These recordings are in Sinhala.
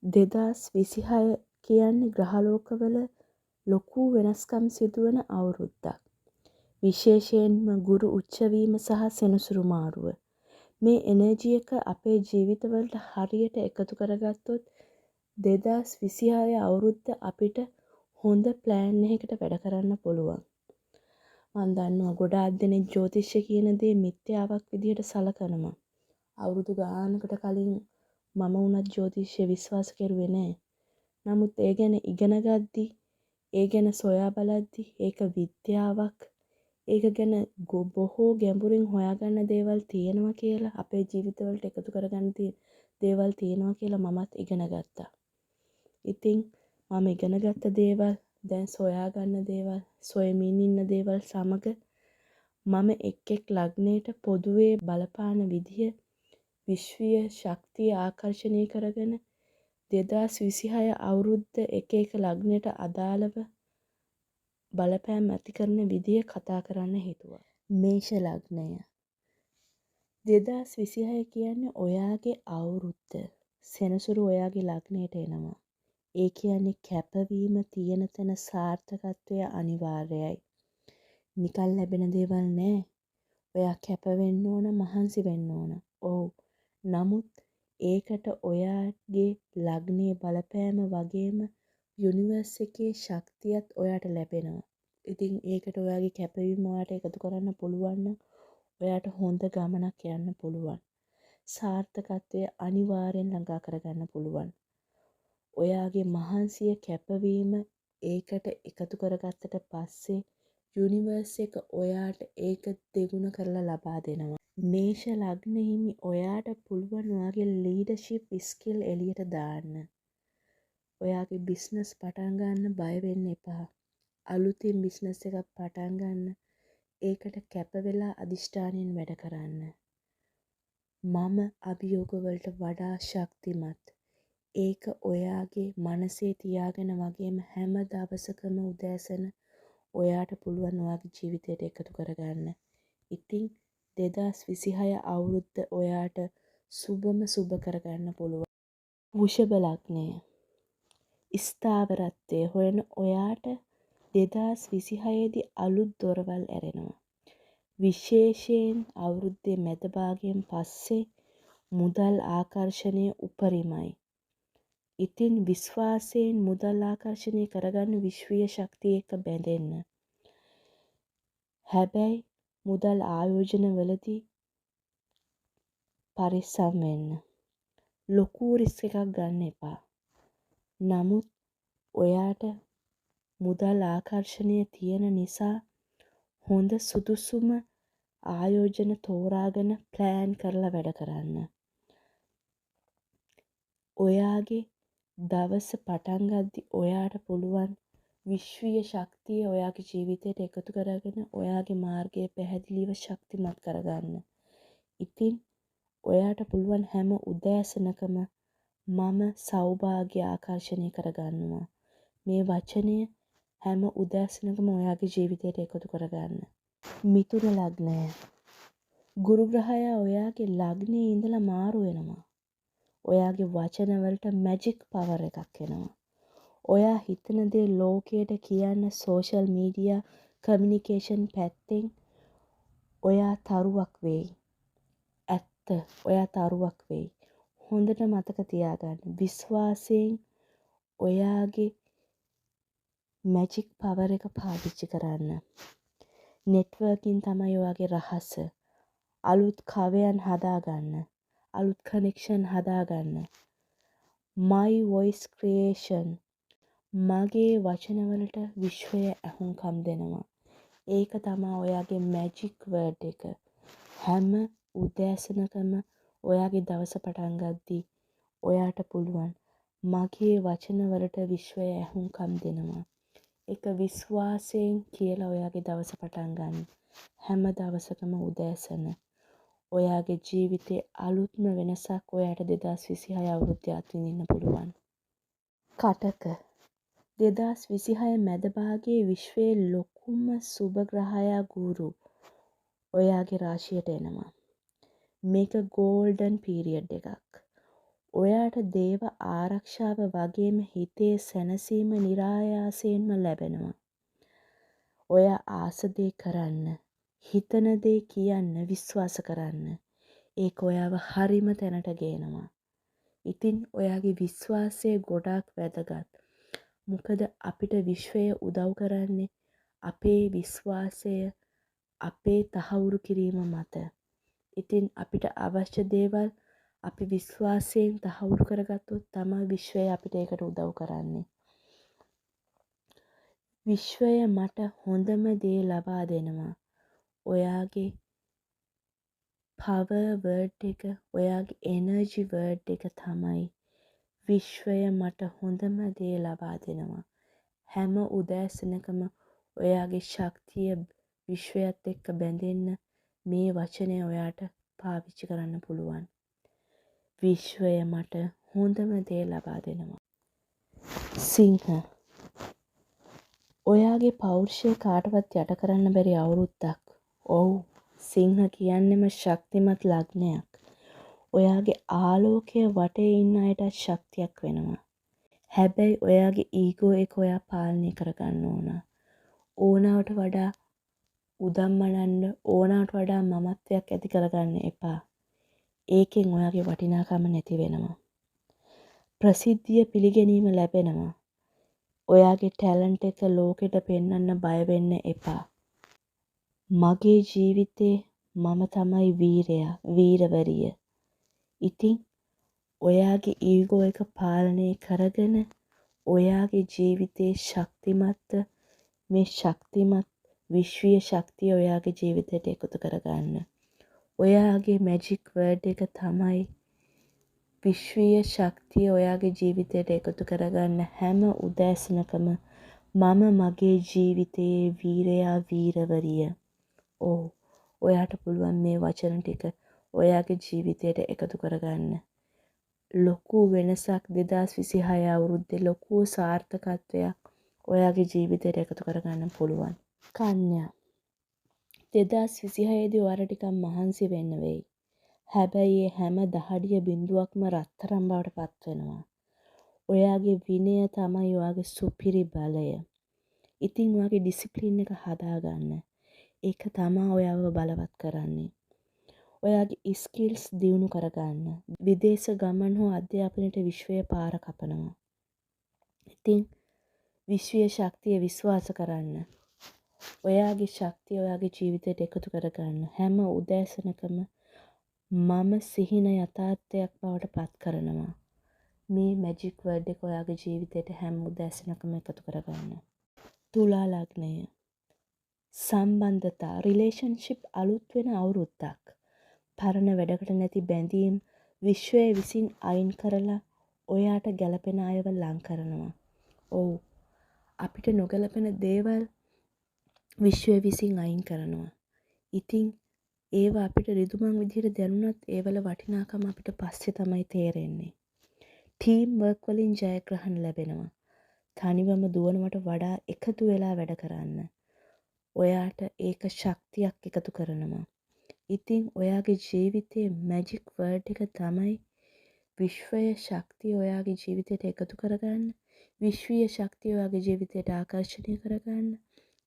2026 කියන්නේ ග්‍රහලෝකවල ලොකු වෙනස්කම් සිදුවන අවුරුද්දක්. විශේෂයෙන්ම ගුරු උච්චවීම සහ සෙනසුරු මාරුව. මේ එනර්ජි එක අපේ ජීවිතවලට හරියට එකතු කරගත්තොත් 2026 අවුරුද්ද අපිට හොඳ ප්ලෑන් එකකට වැඩ කරන්න පුළුවන්. මං දන්නවා ගොඩාක් දෙනෙක් ජ්‍යොතිෂය කියන දේ මිත්‍යාවක් විදිහට සලකනවා. අවුරුදු ගානකට කලින් මම වුණත් ජ්‍යොතිෂය විශ්වාස කෙරුවේ නෑ. නමුත් ඒ ගැන ඉගෙන ගද්දි, ඒ ගැන සොයා බලද්දි ඒක විද්‍යාවක්, ඒක ගැන බොහෝ ගැඹුරින් හොයාගන්න දේවල් තියෙනවා කියලා, අපේ ජීවිතවලට එකතු කරගන්න දේවල් තියෙනවා කියලා මමත් ඉගෙන ගත්තා. ඉතින් මම ඉගෙනගත්ත දේවල්, දැන් සොයාගන්න දේවල්, සොයමින් ඉන්න දේවල් සමග මම එක් එක් ලග්නයට පොදුවේ බලපාන විදිය විශ්වීය ශක්තිය ආකර්ෂණය කරගෙන 2026 අවුරුද්ද එක එක ලග්නයට අදාළව බලපෑම් ඇති කරන විදිය කතා කරන්න හිතුවා. මේෂ ලග්නය 2026 කියන්නේ ඔයාගේ අවුරුද්ද. සෙනසුරු ඔයාගේ ලග්නයට එනවා. ඒ කියන්නේ කැපවීම තියෙන තැන සාර්ථකත්වය අනිවාර්යයි. නිකන් ලැබෙන දේවල් නෑ. ඔයා කැප වෙන්න ඕන, මහන්සි වෙන්න ඕන. ඔව්. නමුත් ඒකට ඔයාගේ ලග්නයේ බලපෑම වගේම යුනිවර්ස් එකේ ශක්තියත් ඔයාට ලැබෙනවා. ඉතින් ඒකට ඔයාගේ කැපවීම ඔයාට එකතු කරන්න පුළුවන් නම් ඔයාට හොඳ ගමනක් යන්න පුළුවන්. සාර්ථකත්වය අනිවාර්යෙන් ළඟා කරගන්න පුළුවන්. ඔයාගේ මහන්සිය කැපවීම ඒකට එකතු කරගත්තට පස්සේ යුනිවර්ස් එක ඔයාට ඒක දෙගුණ කරලා ලබා දෙනවා. මේෂ ලග්න හිමි ඔයාට පුළුවන් ඔයාගේ ලීඩර්ෂිප් ස්කිල් එළියට දාන්න. ඔයාගේ බිස්නස් පටන් ගන්න බය වෙන්න එපා. අලුතින් බිස්නස් එකක් පටන් ගන්න. ඒකට කැප වෙලා අදිෂ්ඨානයෙන් වැඩ කරන්න. මම අභියෝග වලට වඩා ශක්තිමත්. ඒක ඔයාගේ මනසේ තියාගෙන වගේම හැම දවසකම උදෑසන ඔයාට පුළුවන් ඔයාගේ ජීවිතයට එකතු කරගන්න. ඉතින් 2026 අවුරුද්ද ඔයාට සුබම සුබ කරගන්න පුළුවන්. වෘෂභ ලග්නය ස්ථාවරත්වය හොයන ඔයාට 2026 දී අලුත් දොරවල් ඇරෙනවා. විශේෂයෙන් අවුරුද්දේ මැද භාගයෙන් පස්සේ මුදල් ආකර්ෂණය උපරිමයි. ඉතින් විශ්වාසයෙන් මුදල් ආකර්ෂණය කරගන්න විශ්වීය ශක්තිය එක්ක බැඳෙන්න. හැබැයි මුදල් ආයෝජන වලදී පරිස්සම් වෙන්න. ලොකු රිස්ක් එකක් ගන්න එපා. නමුත් ඔයාට මුදල් ආකර්ෂණය තියෙන නිසා හොඳ සුදුසුම ආයෝජන තෝරාගෙන ප්ලෑන් කරලා වැඩ කරන්න. ඔයාගේ දවස පටන් ගද්දි ඔයාට පුළුවන් විශ්වීය ශක්තිය ඔයාගේ ජීවිතයට එකතු කරගෙන ඔයාගේ මාර්ගය පැහැදිලිව ශක්තිමත් කරගන්න. ඉතින් ඔයාට පුළුවන් හැම උදෑසනකම මම සෞභාග්‍ය ආකර්ෂණය කරගන්නවා. මේ වචනය හැම උදෑසනකම ඔයාගේ ජීවිතයට එකතු කරගන්න. මිථුන ලග්නය ගුරු ග්‍රහයා ඔයාගේ ලග්නයේ ඉඳලා මාරු වෙනවා. ඔයාගේ වචන වලට මැජික් පවර් එකක් එනවා. ඔයා හිතන දේ ලෝකයට කියන්න සෝෂල් මීඩියා කමියුනිකේෂන් පැත්තෙන් ඔයා තරුවක් වෙයි. ඇත්ත, ඔයා තරුවක් වෙයි. හොඳට මතක තියාගන්න. විශ්වාසයෙන් ඔයාගේ මැජික් පවර් එක පාවිච්චි කරන්න. නෙට්වර්කින් තමයි ඔයාගේ රහස. අලුත් කවයන් හදාගන්න. අලුත් කනෙක්ෂන් හදාගන්න. My voice creation. මගේ වචනවලට විශ්වය ඇහුම්කම් දෙනවා. ඒක තමා ඔයාගේ මැජික් වර්ඩ් එක. හැම උදෑසනකම ඔයාගේ දවස පටන් ගද්දී ඔයාට පුළුවන් මගේ වචනවලට විශ්වය ඇහුම්කම් දෙනවා. ඒක විශ්වාසයෙන් කියලා ඔයාගේ දවස පටන් ගන්න. හැම දවසකම උදෑසන ඔයාගේ ජීවිතේ අලුත්ම වෙනසක් ඔයාට 2026 අවුරුද්දේ අත්විඳින්න පුළුවන්. කටක 2026 මැද භාගයේ විශ්වයේ ලොකුම සුබ ග්‍රහයා ගුරු ඔයාගේ රාශියට එනවා. මේක ගෝල්ඩන් පීරියඩ් එකක්. ඔයාට දේව ආරක්ෂාව වගේම හිතේ සැනසීම නිරායාසයෙන්ම ලැබෙනවා. ඔයා ආස දේ කරන්න, හිතන දේ කියන්න, විශ්වාස කරන්න. ඒක ඔයාව හරිම තැනට ගේනවා. ඉතින් ඔයාගේ විශ්වාසය ගොඩාක් වැදගත්. මොකද අපිට විශ්වය උදව් කරන්නේ අපේ විශ්වාසය, අපේ තහවුරු කිරීම මත. ඉතින් අපිට අවශ්‍ය දේවල් අපි විශ්වාසයෙන් තහවුරු කරගත්තොත් තමයි විශ්වය අපිට ඒකට උදව් කරන්නේ. විශ්වය මට හොඳම දේ ලබා දෙනවා. ඔයාගේ පවර් වර්ඩ් එක, ඔයාගේ එනර්ජි වර්ඩ් එක තමයි විශ්වය මට හොඳම දේ ලබා දෙනවා. හැම උදෑසනකම ඔයාගේ ශක්තිය විශ්වයත් එක්ක බැඳෙන්න මේ වචනය ඔයාට පාවිච්චි කරන්න පුළුවන්. විශ්වය මට හොඳම දේ ලබා දෙනවා. සිංහ, ඔයාගේ පෞරුෂය කාටවත් යට කරන්න බැරි අවුරුද්දක්. ඔව්, සිංහ කියන්නෙම ශක්තිමත් ලග්නයක්. ඔයාගේ ආලෝකය වටේ ඉන්න අයටත් ශක්තියක් වෙනවා. හැබැයි ඔයාගේ ඊගෝ එක ඔයා පාලනය කරගන්න ඕන. ඕනාවට වඩා උදම්මනන්න, ඕනාවට වඩා මමත්වයක් ඇති කරගන්න එපා. ඒකෙන් ඔයාගේ වටිනාකම නැති වෙනවා. ප්‍රසිද්ධිය පිළිගැනීම ලැබෙනවා. ඔයාගේ ටැලන්ට් එක ලෝකෙට පෙන්වන්න බය වෙන්න එපා. මගේ ජීවිතේ මම තමයි වීරයා, වීරවරිය. ඉතින් ඔයාගේ ඊගෝ එක පාලනය කරගෙන ඔයාගේ ජීවිතේ ශක්තිමත්ව මේ ශක්තිමත් විශ්වීය ශක්තිය ඔයාගේ ජීවිතයට එකතු කරගන්න. ඔයාගේ මැජික් වර්ඩ් එක තමයි විශ්වීය ශක්තිය ඔයාගේ ජීවිතයට එකතු කරගන්න හැම උදෑසනකම මම මගේ ජීවිතයේ වීරයා, වීරවරිය. ඔව්, ඔයාට පුළුවන් මේ වචන ටික ඔයාගේ ජීවිතයට එකතු කරගන්න. ලොකු වෙනසක් 2026 අවුරුද්දේ ලොකු සාර්ථකත්වයක් ඔයාගේ ජීවිතයට එකතු කරගන්න පුළුවන්. කන්‍යා, 2026 දී ඔයාට ටිකක් මහන්සි වෙන්න වෙයි. හැබැයි ඒ හැම දහඩිය බිඳුවක්ම රත්තරන් බවට පත් වෙනවා. ඔයාගේ විනය තමයි ඔයාගේ සුපිරි බලය. ඉතින් ඔයාගේ ඩිසිප්ලින් එක හදාගන්න. ඒක තමා ඔයාව බලවත් කරන්නේ. ඔයාගේ ස්කිල්ස් දියුණු කරගන්න. විදේශ ගමන් හෝ අධ්‍යාපනයට විශ්වය පාර කපනවා. ඉතින් විශ්වීය ශක්තිය විශ්වාස කරන්න. ඔයාගේ ශක්තිය ඔයාගේ ජීවිතයට එකතු කරගන්න. හැම උදෑසනකම මම සිහින යථාර්ථයක් බවට පත් කරනවා. මේ මැජික් වර්ඩ් එක ඔයාගේ ජීවිතයට හැම උදෑසනකම එකතු කරගන්න. තුලා ලග්නය, සම්බන්ධතා, රිලේෂන්ෂිප් අලුත් වෙන අවුරුද්දක්. පරණ වැඩකට නැති බැඳීම් විශ්වය විසින් අයින් කරලා ඔයාට ගැළපෙන අයව ලං කරනවා. ඔව්, අපිට නොගැලපෙන දේවල් විශ්වය විසින් අයින් කරනවා. ඉතින් ඒවා අපිට රිදුමන් විදිහට දැනුණත් ඒවල වටිනාකම අපිට පස්සේ තමයි තේරෙන්නේ. ටීම් වර්ක් වලින් ජයග්‍රහණ ලැබෙනවා. තනිවම දුවනවට වඩා එකතු වෙලා වැඩ කරන්න. ඔයාට ඒක ශක්තියක් එකතු කරනවා. ඉතින් ඔයාගේ ජීවිතයේ මැජික් වර්ඩ් එක තමයි විශ්වය ශක්තිය ඔයාගේ ජීවිතයට එකතු කරගන්න. විශ්වීය ශක්තිය ඔයාගේ ජීවිතයට ආකර්ෂණය කරගන්න.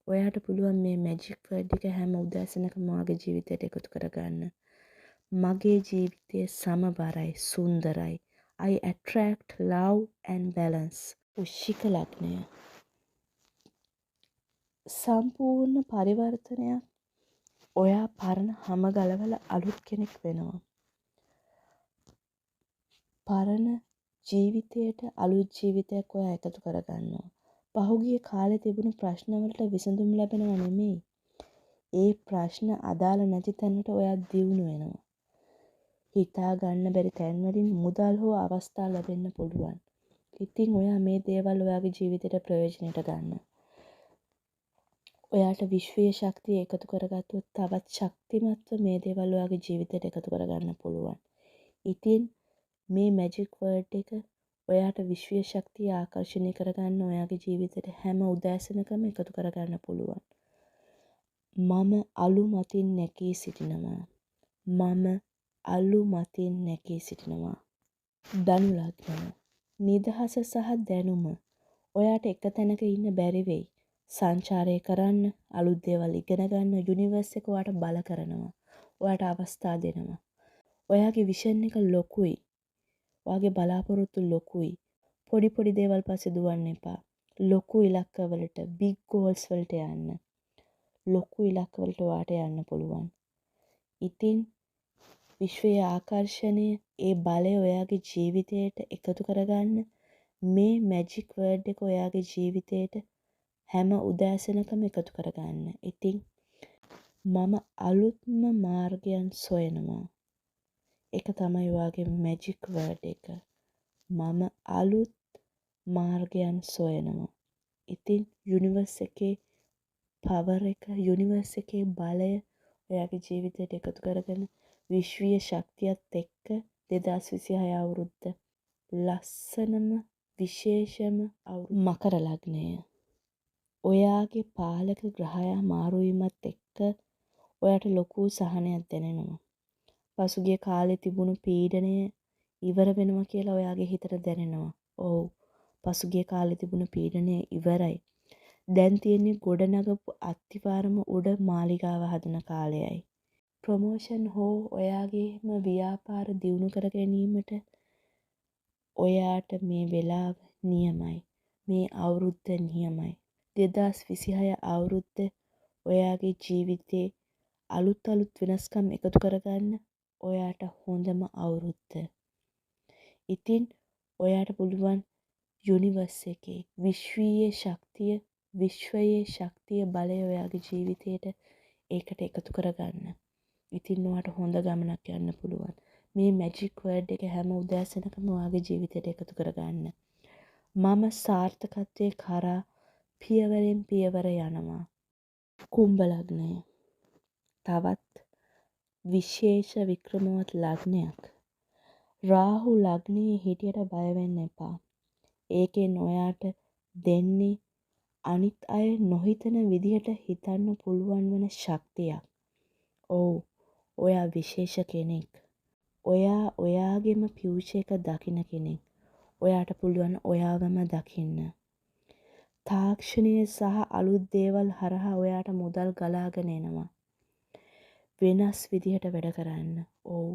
ඔයාට පුළුවන් මේ මැජික් වර්ඩ් එක හැම උදෑසනකම ඔයාගේ ජීවිතයට එකතු කරගන්න. මගේ ජීවිතය සමබරයි, සුන්දරයි. I attract love and balance. වෘශ්චික ලග්නය, සම්පූර්ණ පරිවර්තනයක්. ඔයා පරණ හම ගලවලා අලුත් කෙනෙක් වෙනවා. පරණ ජීවිතයට අලුත් ජීවිතයක් ඔයා එකතු කරගන්නවා. පහුගිය කාලේ තිබුණු ප්‍රශ්නවලට විසඳුම් ලැබෙනව නෙමෙයි. ඒ ප්‍රශ්න අදාළ නැති තැනට ඔයා දියුණු වෙනවා. හිතා ගන්න බැරි තැන්වලින් මුදල් හෝ අවස්ථා ලැබෙන්න පුළුවන්. ඉතින් ඔයා මේ දේවල් ඔයාගේ ජීවිතයට ප්‍රයෝජනයට ගන්න. ඔයාට විශ්වීය ශක්තිය එකතු කරගත්තොත් තවත් ශක්තිමත්ව මේ දේවල් ඔයාගේ ජීවිතයට එකතු කරගන්න පුළුවන්. ඉතින් මේ මැජික් වර්ඩ් එක ඔයාට විශ්වීය ශක්තිය ආකර්ෂණය කරගන්න ඔයාගේ ජීවිතයට හැම උදෑසනකම එකතු කරගන්න පුළුවන්. මම අලු මතින් නැගී සිටිනවා. මම අලු මතින් නැගී සිටිනවා. ධනු ලග්නය. නිදහස සහ දැනුම. ඔයාට එක තැනක ඉන්න බැරි වෙයි. සංචාරය කරන්න, අලුත් දේවල් ඉගෙන ගන්න යුනිවර්ස් එක ඔයාට බල කරනවා. ඔයාට අවස්ථා දෙනවා. ඔයාගේ විෂන් එක ලොකුයි. ඔයාගේ බලාපොරොත්තු ලොකුයි. පොඩි පොඩි දේවල් පස්සේ දුවන්න එපා. ලොකු ඉලක්කවලට, බිග් ගෝල්ස් වලට යන්න. ලොකු ඉලක්කවලට ඔයාට යන්න පුළුවන්. ඉතින් විශ්වයේ ආකර්ෂණය, ඒ බලය ඔයාගේ ජීවිතයට එකතු කරගන්න මේ මැජික් වර්ඩ් එක ඔයාගේ ජීවිතයට හැම උදෑසනකම එකතු කරගන්න. ඉතින් මම අලුත්ම මාර්ගයන් සොයනවා. ඒක තමයි ඔයාගේ මැජික් වර්ඩ් එක. මම අලුත් මාර්ගයන් සොයනවා. ඉතින් යුනිවර්ස් එකේ පවර් එක, යුනිවර්ස් එකේ බලය ඔයාගේ ජීවිතයට එකතු කරගෙන විශ්වීය ශක්තියත් එක්ක 2026 අවුරුද්ද ලස්සනම විශේෂම මකර ලග්නය. ඔයාගේ පාලක ග්‍රහයා මාරු වීමත් එක්ක ඔයාට ලොකු සහනයක් දැනෙනවා. පසුගිය කාලේ තිබුණු පීඩනය ඉවර වෙනවා කියලා ඔයාගේ හිතට දැනෙනවා. ඔව්, පසුගිය කාලේ තිබුණු පීඩනය ඉවරයි. දැන් තියෙන්නේ ගොඩනගපු අත්තිවාරම උඩ මාලිගාව හදන කාලයයි. ප්‍රොමෝෂන් හෝ ඔයාගේම ව්‍යාපාර දියුණු කර ගැනීමට ඔයාට මේ වෙලාව නියමයි. මේ අවුරුද්ද නියමයි. 2026 අවුරුද්ද ඔයාගේ ජීවිතේ අලුත් අලුත් වෙනස්කම් එකතු කරගන්න ඔයාට හොඳම අවුරුද්ද. ඉතින් ඔයාට පුළුවන් යුනිවර්ස් එකේ විශ්වීය ශක්තිය, විශ්වයේ ශක්තිය බලය ඔයාගේ ජීවිතේට ඒකට එකතු කරගන්න. ඉතින් ඔයාට හොඳ ගමනක් යන්න පුළුවන්. මේ මැජික් වර්ඩ් එක හැම උදෑසනකම ඔයාගේ ජීවිතේට එකතු කරගන්න. මම සාර්ථකත්වයේ කරා පියවරෙන් පියවර යනවා. කුම්භ ලග්නය. තවත් විශේෂ වික්‍රමවත් ලග්නයක්. රාහු ලග්නයේ හිටියට බය වෙන්න එපා. ඒකෙන් ඔයාට දෙන්නේ අනිත් අය නොහිතන විදිහට හිතන්න පුළුවන් වෙන ශක්තියක්. ඔව්, ඔයා විශේෂ කෙනෙක්. ඔයා ඔයාගේම ෆියුචර් එක දකින කෙනෙක්. ඔයාට පුළුවන් ඔයාවම දකින්න. තාක්ෂණය සහ අලුත් දේවල් හරහා ඔයාට මුදල් ගලාගෙන එනවා. වෙනස් විදිහට වැඩ කරන්න. ඔව්,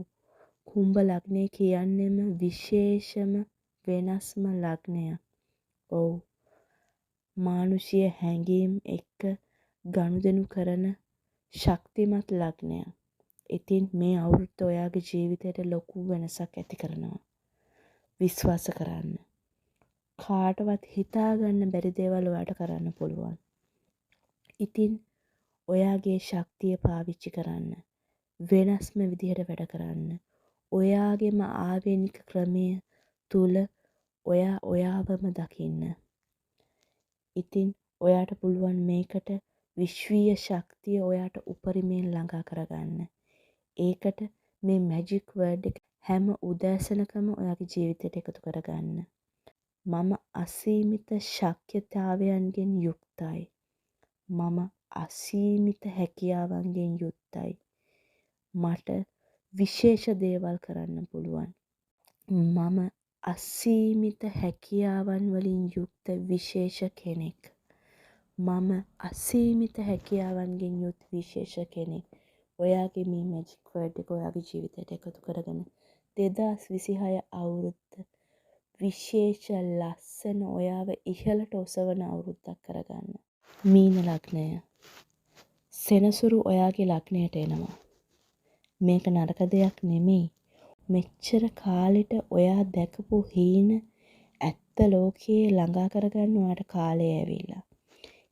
කුම්භ ලග්නය කියන්නේම විශේෂම වෙනස්ම ලග්නයක්. ඔව්, මානුෂීය හැඟීම් එක්ක ගනුදෙනු කරන ශක්තිමත් ලග්නයක්. ඉතින් මේ අවුරුද්ද ඔයාගේ ජීවිතයට ලොකු වෙනසක් ඇති කරනවා. විශ්වාස කරන්න. කාටවත් හිතාගන්න බැරි දේවල් ඔයාට කරන්න පුළුවන්. ඉතින් ඔයාගේ ශක්තිය පාවිච්චි කරන්න. වෙනස්ම විදිහට වැඩ කරන්න. ඔයාගේම ආවේනික ක්‍රමය තුල ඔයා ඔයාවම දකින්න. ඉතින් ඔයාට පුළුවන් මේකට විශ්වීය ශක්තිය ඔයාට උපරිමයෙන් ළඟා කරගන්න. ඒකට මේ මැජික් වර්ඩ් එක හැම උදෑසනකම ඔයාගේ ජීවිතයට එකතු කරගන්න. මම අසීමිත ශක්‍යතාවයන්ගෙන් යුක්තයි. මම අසීමිත හැකියාවන්ගෙන් යුක්තයි. මට විශේෂ දේවල් කරන්න පුළුවන්. මම අසීමිත හැකියාවන් වලින් යුක්ත විශේෂ කෙනෙක්. මම අසීමිත හැකියාවන්ගෙන් යුත් විශේෂ කෙනෙක්. ඔයාගේ මේ මැජික් වර්ඩ් එක ඔයාගේ ජීවිතයට එකතු කරගෙන 2026 අවුරුද්ද විශේෂ ලස්සන ඔයාව ඉහළට ඔසවන අවුරුද්දක් කරගන්න. මීන ලග්නය. සෙනසුරු ඔයාගේ ලග්නයට එනවා. මේක නරක දෙයක් නෙමෙයි. මෙච්චර කාලෙට ඔයා දැකපු හීන ඇත්ත ලෝකයේ ළඟා කරගන්න ඔයාට කාලය ඇවිල්ලා.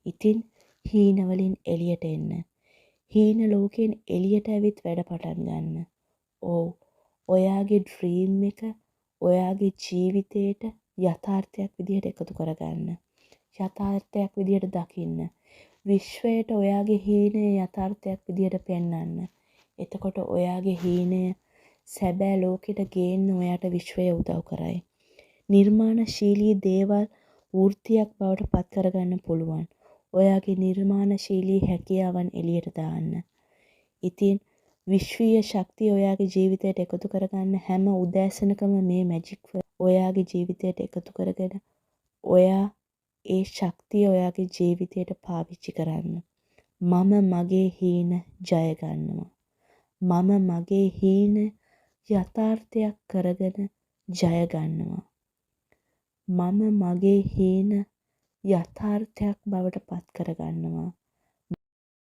ඉතින් හීන වලින් එළියට එන්න. හීන ලෝකයෙන් එළියට ඇවිත් වැඩ පටන් ගන්න. ඔව්, ඔයාගේ ඩ්‍රීම් එක ඔයාගේ ජීවිතේට යථාර්ථයක් විදිහට එකතු කරගන්න. යථාර්ථයක් විදිහට දකින්න. විශ්වයට ඔයාගේ හීනය යථාර්ථයක් විදිහට පෙන්වන්න. එතකොට ඔයාගේ හීනය සැබෑ ලෝකෙට ගේන්න ඔයාට විශ්වය උදව් කරයි. නිර්මාණශීලී දේවල් වෘත්තියක් බවට පත් කරගන්න පුළුවන්. ඔයාගේ නිර්මාණශීලී හැකියාවන් එළියට දාන්න. ඉතින් විශ්වීය ශක්තිය ඔයාගේ ජීවිතයට එකතු කරගන්න. හැම උදෑසනකම මේ මැජික් ඔයාගේ ජීවිතයට එකතු කරගෙන ඔයා ඒ ශක්තිය ඔයාගේ ජීවිතයට පාවිච්චි කරන්න. මම මගේ හීන ජය ගන්නවා. මම මගේ හීන යථාර්ථයක් කරගෙන ජය ගන්නවා. මම මගේ හීන යථාර්ථයක් බවට පත් කරගන්නවා.